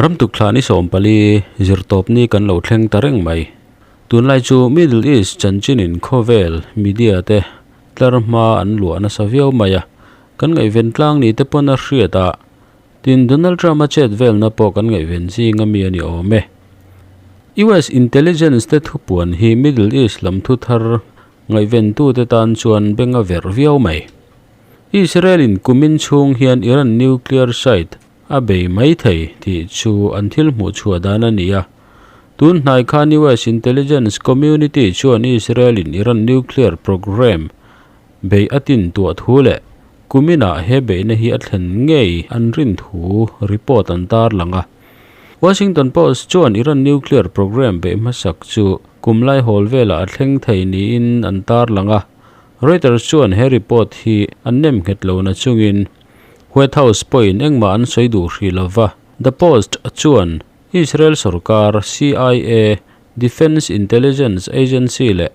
Ramtuk thla ni 14 zirtawp ni kan lo thleng ta reng mai. Tunlai chu Middle East chanchinin khawvel media te tlar hma an luah nasa viau mai a, kan ngaihven tlang ni te pawn a hriat a, tin Donald Trump a chet velna pawh kan ngaihven zing ami a ni awm e. US intelligence te thupuan hi Middle East lam thu thar ngaihven tute tan chuan beng a verh viau mai. Israel in kumin chhung hian Iran nuclear site a bei mai thei tih chu an thil hmuh chhuah dan a ni a. Tun hnai khan US intelligence community chuan Israel in Iran nuclear program bei a tin tuah thu leh kuminah he beihna hi a thlen ngei an rin thu report an tar lang a. Washington Post chuan Iran nuclear program beih hmasak chu kum lai hawl velah a thleng thei niin an tar lang a. Reuters chuan he report hi an nem nghet lo na chungin White House pawhin engmah an sawi duh hrih lova. The Post chuan Israel sarkar CIA, Defence Intelligence Agency leh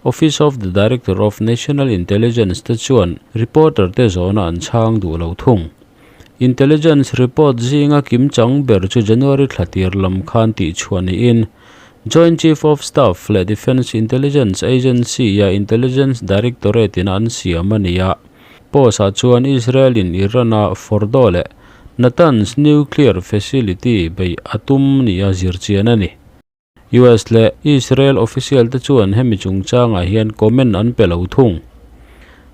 Office of the Director of National Intelligence te chuan reporter te zawhna an chhang duh lo thung. Intelligence report zinga kim chang ber chu January thla tir lam khan tih chhuah niin Joint Chief of Staff leh Defence Intelligence Agency ya Intelligence Directorate in an siam a ni a. Post ah chuan Israel in Iran a Fordow leh Natanz nuclear facility bei a tum ni a zirchian a ni. US leh Israel official te chuan hemi chungchangah hian comment an pe lo thung.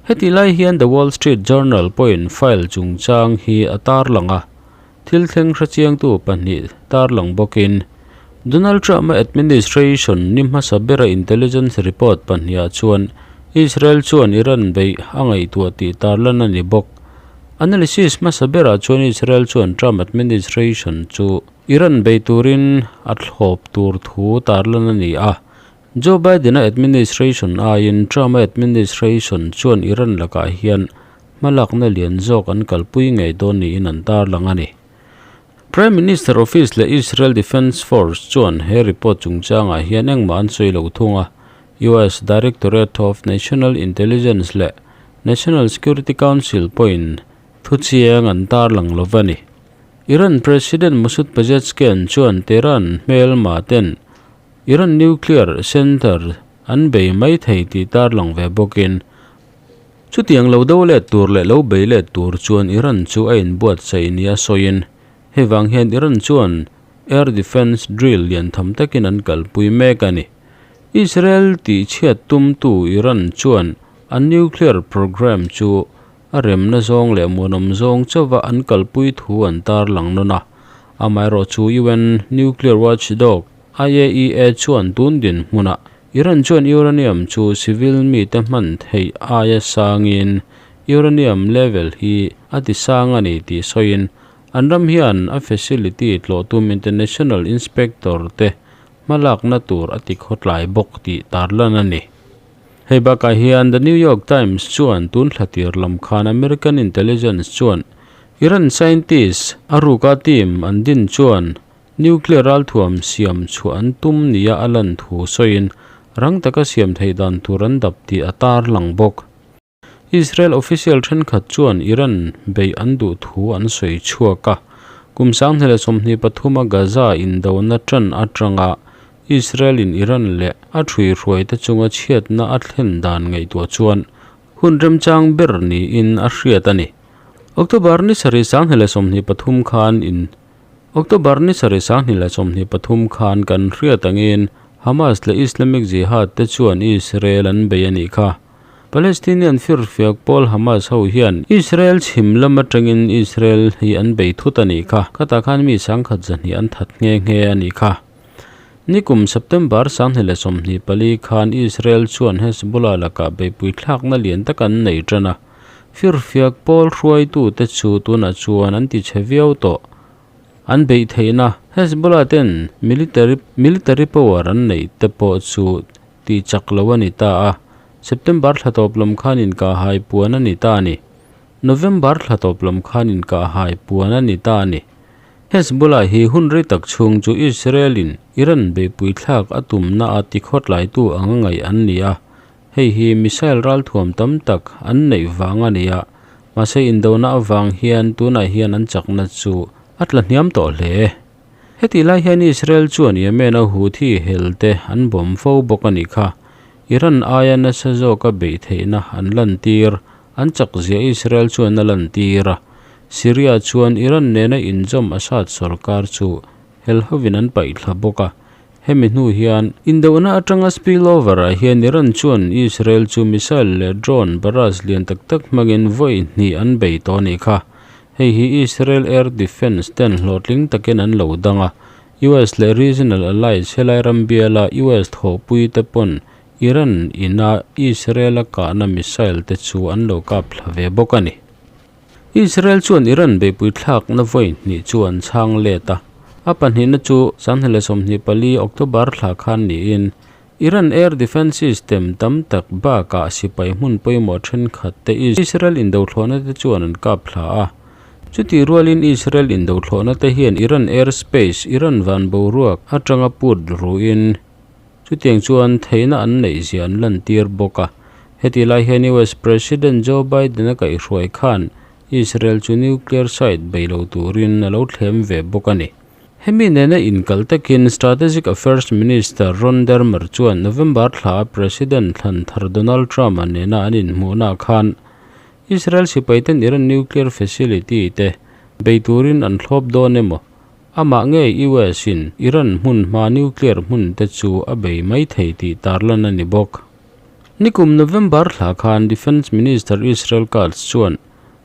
Heti lai hian The Wall Street Journal pawhin file chungchang hi a tarlang a, thil thleng hrechiangtu pahnih tarlang bawkin Donald Trump a administration ni hmasa bera intelligence report pahniha chuan Israel chuan Iran beih a ngaihtuah tih tarlan a ni bawk. Analysis hmasa berah chuan Israel chuan Trump administration chu Iran bei turin a thlawp tur thu tarlan a ni a. Joe Biden a administration aiin Trump a administration chuan Iran lakah hian hmalakna lian zawk an kalpui ngei dawn niin an tarlang a ni. Prime Minister Office leh Israel Defence Force chuan he report chungchangah hian engmah an sawi lo thung a. US Directorate of National Intelligence leh National Security Council pawhin thuchiang an tarlang lo a ni. Iran President Masoud Pezeshkian chuan Tehran hmelma ten Iran nuclear center an bei mai thei tih tarlang ve bawkin chutiang lo do let tur leh lo bei let tur chuan Iran chu a inbuatsaih nia sawiin hei vang hian Iran chuan air defence drill lian tham takin an kalpui mek a ni. Israel tih chhiat tumtu Iran chuan an nuclear program chu a remna zawng leh muanawm zawng chauha an kalpui thu an tarlang nawn a. Amaherawh chu UN nuclear watchdog IAEA chuan tun din hmunah Iran chuan uranium chu civil mi te hman theih aia sangin uranium level hi a ti sang a ni tih sawiin an ram hian a facility tlawhtum international inspector te hmalakna tur a ti khawtlai bawk tih tarlan a ni. Hei bakah hian The New York Times chuan tun thla tir lam khan American intelligence chuan Iran scientist a ruka team an din chuan nuclear ralthuam siam chhuah an tum nia a lan thu sawiin rang taka siam theih dan tur an dap tih a tarlang bawk. Israel official thenkhat chuan Iran bei an duh thu an sawi chhuak a. Kum 2023 a Gaza indona tan atanga Israel in Iran leh a thui hruai te chunga chhiatna a thlen dan ngaihtuah chuan hun remchang ber niin a hriat a ni. October ni sarih 2023 khan in October ni sarih 2023 khan kan hriat angin Hamas leh Islamic Jihad te chuan Israel an bei a nih kha. Palestinian firfiak pawl Hamas ho hian Israel chhim lam atangin Israel hi an bei thut a nih kha. Khata khan mi sangkhat zahnih an that nghe nghe a nih kha. Nikum September 2024 khan Israel chuan Hezbollah lakah beipui thlakna lian tak an nei tan a. Firfiak pawl hruaitu te chu tunah chuan an ti che viau tawh. An beih theihna Hezbollah ten military military power an nei te pawh chu tih chak lo a ni ta a. September thla tawp lam khan inkah hai puan a ni ta a ni. November thla tawp lam khan inkah hai puan a ni ta a ni. Hezbollah hi hun rei tak chhung chu Israel in Iran beipui thlak a tumna a ti khawtlaitu anga ngaih an ni a. Hei hi missile ralthuam tam tak an neih vang a ni a. Mahse indona avang hian tunah hian an chakna chu a tla hniam tawh hle. Hetih lai hian Israel chuan Yemen-a Houthi helte an bawm fo bawk a nih kha. Iran aia nasa zawka beih theihna an lantir, an chakzia Israel chuan a lantir a. Syria chuan Iran nena inzawm Assad sorkar chu hel hovin an paih thla bawk a. Hemi hnu hian indohna atanga spillover ah hian Iran chuan Israel chu missile leh drone barrage lian tak tak hmangin vawi hnih an bei tawh a nih kha. Hei hi Israel air defence ten hlawhtling takin an lo dang a, US leh regional allies helai ram biala US thawhpui te pawn Iran ina Israel a kahna missile te chu an lo kap thla ve bawk a ni. Israel chuan Iran beihpui thlakna vawi hnih chu an chhang let a, a pahnihna chu 2024 October thla khan niin Iran air defence system tam tak bakah sipai hmun pawimawh thenkhat te Israel indothlawhna te chuan an kap thla a. Chutih rualin Israel indothlawhna te hian Iran air space, Iran van boruak, atanga put ruin chutiang chuan theihna an neih zia an lantir bawk a. Heti lai hian US President Joe Biden a kaihhruai khan Israel chu nuclear site bei lo turin a lo thlem ve bawk a ni. Hemi nena inkal takin Strategic Affairs Minister Ron Dermer chuan November thla a President thlan thar Donald Trump-a nena an inhmuhnaah khan Israel sipaiten Iran nuclear facility te bei turin an thlawp dawn emaw, amah ngei US-in Iran hmun hma nuclear hmun te chu a bei mai thei tih tarlan a ni bawk. Nikum November thla khan Defence Minister Israel Katz chuan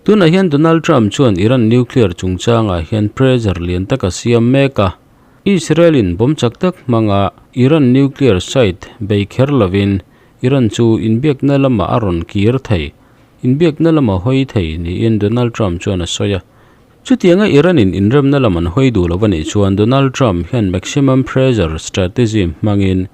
Tunah hian Donald Trump chuan Iran nuclear chungchangah hian pressure lian tak a siam mek a. Israel-in bomb chak tak hmanga Iran nuclear site bei kher lovin Iran chu inbiakna lamah a rawn kir thei, inbiakna lama hawi thei niin Donald Trump chuan a sawi a. Chutianga Iran-in inremna lam an hawi duh lo a nih chuan Donald Trump hian maximum pressure strategy hmangin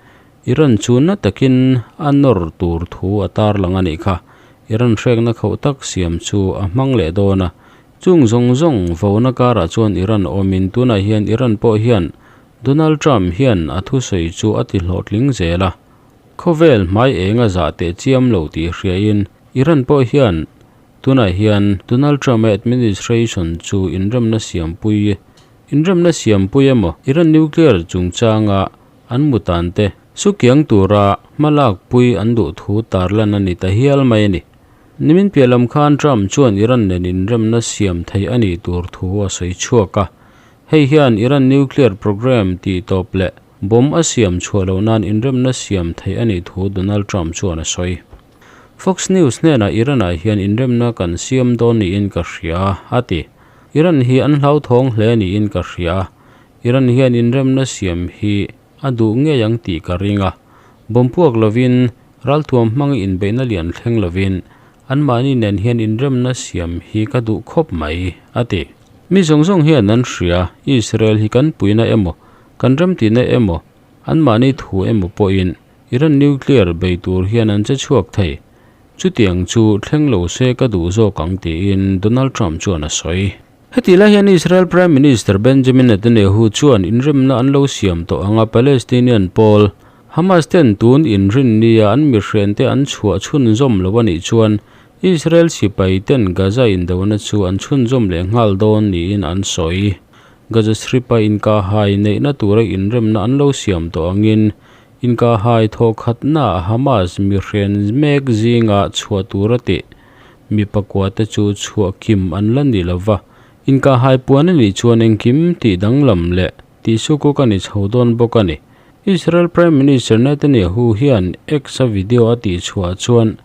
Iran chu na takin a nawr tur thu a tarlang a nih kha. Iran hrekna khauh tak siam chu a hmang leh dawn a. Chung zawng zawng vona karah chuan Iran awmin tunah hian Iran pawh hian Donald Trump hian a thusawi chu a ti hlawhtling zel a. Khawvel hmai eng a zah teh chiam lo tih hriain Iran pawh hian tunah hian Donald Trump-a administration chu inremna siampui inremna siampui emaw Iran nuclear chungchanga An mutan te sukiang tura hmalak pui an duh thu tarlan a ni ta hial mai a ni. Nimin piah lam khan Trump chuan Iran nen inremna siam theih a nih tur thu a sawi chhuak a. Hei hian Iran nuclear program tih tawp leh bomb a siam chhuah loh nan inremna siam theih a nih thu Donald Trump chuan a sawi. Fox News hnenah Iran-ah hian inremna kan siam dawn niin ka hria, a ti. Iran hi an hlauthawng hle niin ka hria. Iran hian inremna siam hi a duh ngei ang tih ka ring a, bomb puak lovin, ralthuam hmang inbeihna lian thleng lovin anmahni nen hian inremna siam hi ka duh khawp mai, a ti. Mi zawng zawng hian an hria, Israel hi kan puina emaw, kan remtihna emaw, anmahni thu emaw pawhin Iran nuclear bei tur hian an che chhuak thei. Chutiang chu thleng lo se ka duh zawk ang tiin Donald Trump chuan a sawi. Heti lai hian Israel Prime Minister Benjamin Netanyahu chuan inremna an lo siam tawh anga Palestinian pawl Hamas ten tun inrinnia an mihriante an chhuah chhunzawm lo a nih chuan Israel sipai ten Gaza indona chu an chhunzawm leh nghal dawn niin an sawi. Gaza Strip-a inkahhai neihna tura inremna an lo siam tawh angin inkahhai thawhkhatnaah Hamas mihrian mek zinga chhuah tura tih Mi pakua te chu chhuah kim an la ni lo va, inkahhai puan a nih chuan engkim tih danglam leh tih sukuk a ni chho dawn bawk a ni. Israel Prime Minister Netanyahu hian X-a video a tih chhuah chuan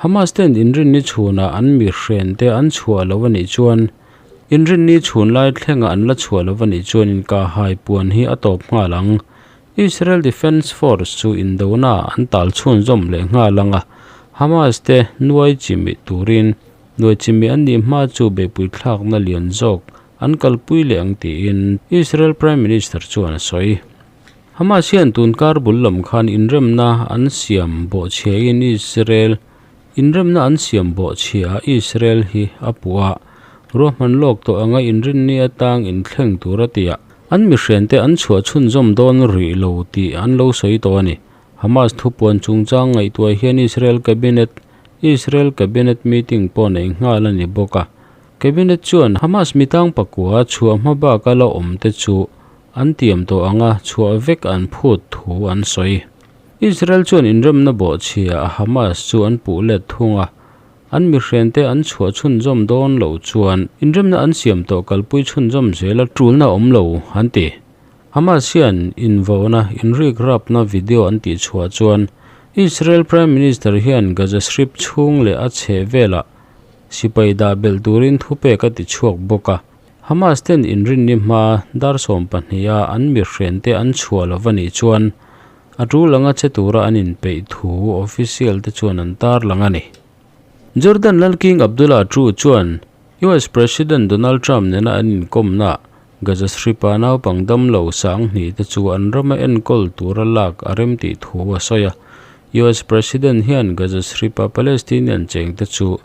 Hamas ten inrinni chhunah an mi hren te an chhuah lo a nih chuan inrinni chhun lai thlengah an la chhuah lo a nih chuan inkahhai puan hi a tawp nghal ang. Israel Defense Force chu indona an tal chhunzawm leh nghal ang a, Hamas te nuai chimih turin nuai chimih an nih hma chu beihpui thlakna lian zawk an kalpui leh ang tiin Israel Prime Minister chuan a sawi. Hamas hian tun kar bul lam khan inremna an siam bawhchhiain Israel inremna an siam bawhchhia Israel hi a puh a, ruahman lawk tawh anga inrinni atang inthleng tur a ti a. An mihriante an chhuah chhunzawm dawn rih lo tih an lo sawi tawh a ni. Hamas thupuan chungchang ngaihtuah hian Israel Cabinet Israel Cabinet meeting pawh nei nghal a ni bawk a. Cabinet chuan Hamas mitang pakua chhuah hma baka la awm te chu an tiam tawh anga chhuah vek an phut thu an sawi. Israel chuan inremna bawhchhia a Hamas chu an puh let thung a, an mihrente an chhuah chhunzawm dawn loh chuan inremna an siam tawh kalpui chhunzawm zela tulna awm lo an ti. Hamas hian invauna, inrikrapna video an tihchhuah chuan Israel Prime Minister hian Gaza Strip chhung leh a chheh velah sipai dah belh turin thupek a tichhuak bawk a. Hamas ten inrinni hma dar 12 a an mihrente an chhuah lo va nih chuan a tul anga che tura an inpeih thu official te chuan an tarlang a ni. Jordan Lal King Abdullah II chuan US President Donald Trump nena an inkawmna Gaza Strip-a naupang damlo 2000 te chu an rama enkawl tura lak a rem tih thu a sawi a. US President hian Gaza Strip-a Palestinian cheng te chu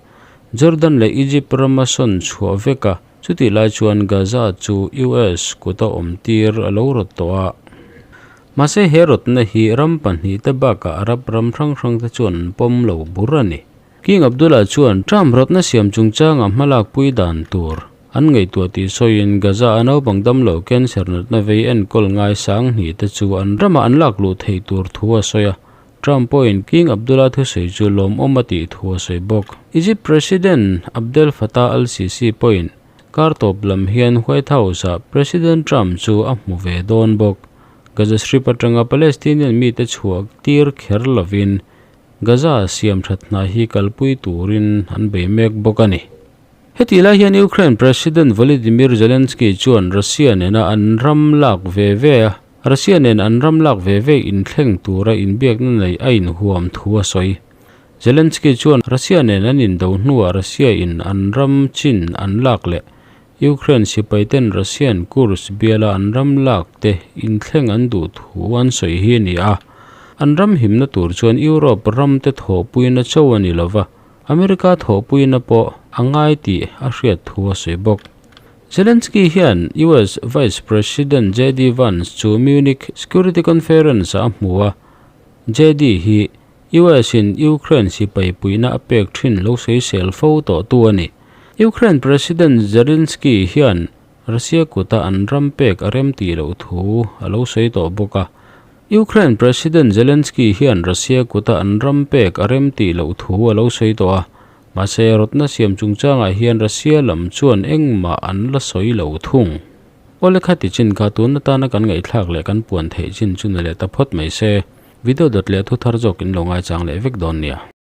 Jordan leh Egypt rama sawn chhuah vek a, chutih lai chuan Gaza chu US kuta awm tir a lo rawt tawh a. Mahse he rawtna hi ram pahnih te bakah Arab ram hrang hrang te chuan an pawm lo bur a ni. King Abdullah chuan Trump rawtna siam chungchanga hmalak pui dan tur an ngaihtuah tih sawiin Gaza a naupang damlo cancer natna vei enkawl ngai 2000 te chu an rama an lak luh theih tur thu a sawi a. Trump pawhin King Abdullah thusawi chu lawmawm a tih thu a sawi bawk. Egypt President Abdel Fattah al-Sisi pawhin kar tawp lam hian White House-ah President Trump chu a hmu ve dawn bawk. Gaza Strip atanga Palestinian mite chhuah tir kher lovin Gaza siam that hna hi kalpui turin an bei mek bawk a ni. Heti lai hian Ukraine President Volodymyr Zelensky chuan Russia nena an ram lak ve ve a, Russia nen an ram lak ve ve inthleng tura inbiakna nei a inhuam thu a sawi. Zelensky chuan Russia nen an indo hnuah Russia in an ram chin an lak leh Ukraine sipai ten Russian Kursk biala an ram lak te inthleng an duh thu an sawi hi a ni a. An ram himna tur chuan Europe ram te thawhpuina cho a ni lova, America thawhpuina pawh a ngai tih a hriat thu a sawi bawk. Zelensky hian US Vice President JD Vance chu Munich Security Conference ah a hmu a, JD hi US in Ukraine sipai puihna a pek thin lo sawisel fo tawh tu a ni. Ukraine President Zelensky hian Russia kuta an ram pek a rem tih loh thu a lo sawi tawh bawk a. Ukraine President Zelensky hian Russia kuta an ram pek a rem tih loh thu a lo sawi tawh a. Mahse rawtna siam chungchangah hian Russia lam chuan engmah an la sawi lo thung. Awle kha ti chin kha tun atana kan ngaihthlak leh kan puan theih chin chu ni leh ta phawt mai se. Video dawt leh thu thar zawk in lo ngaichang leh vek dawn nia.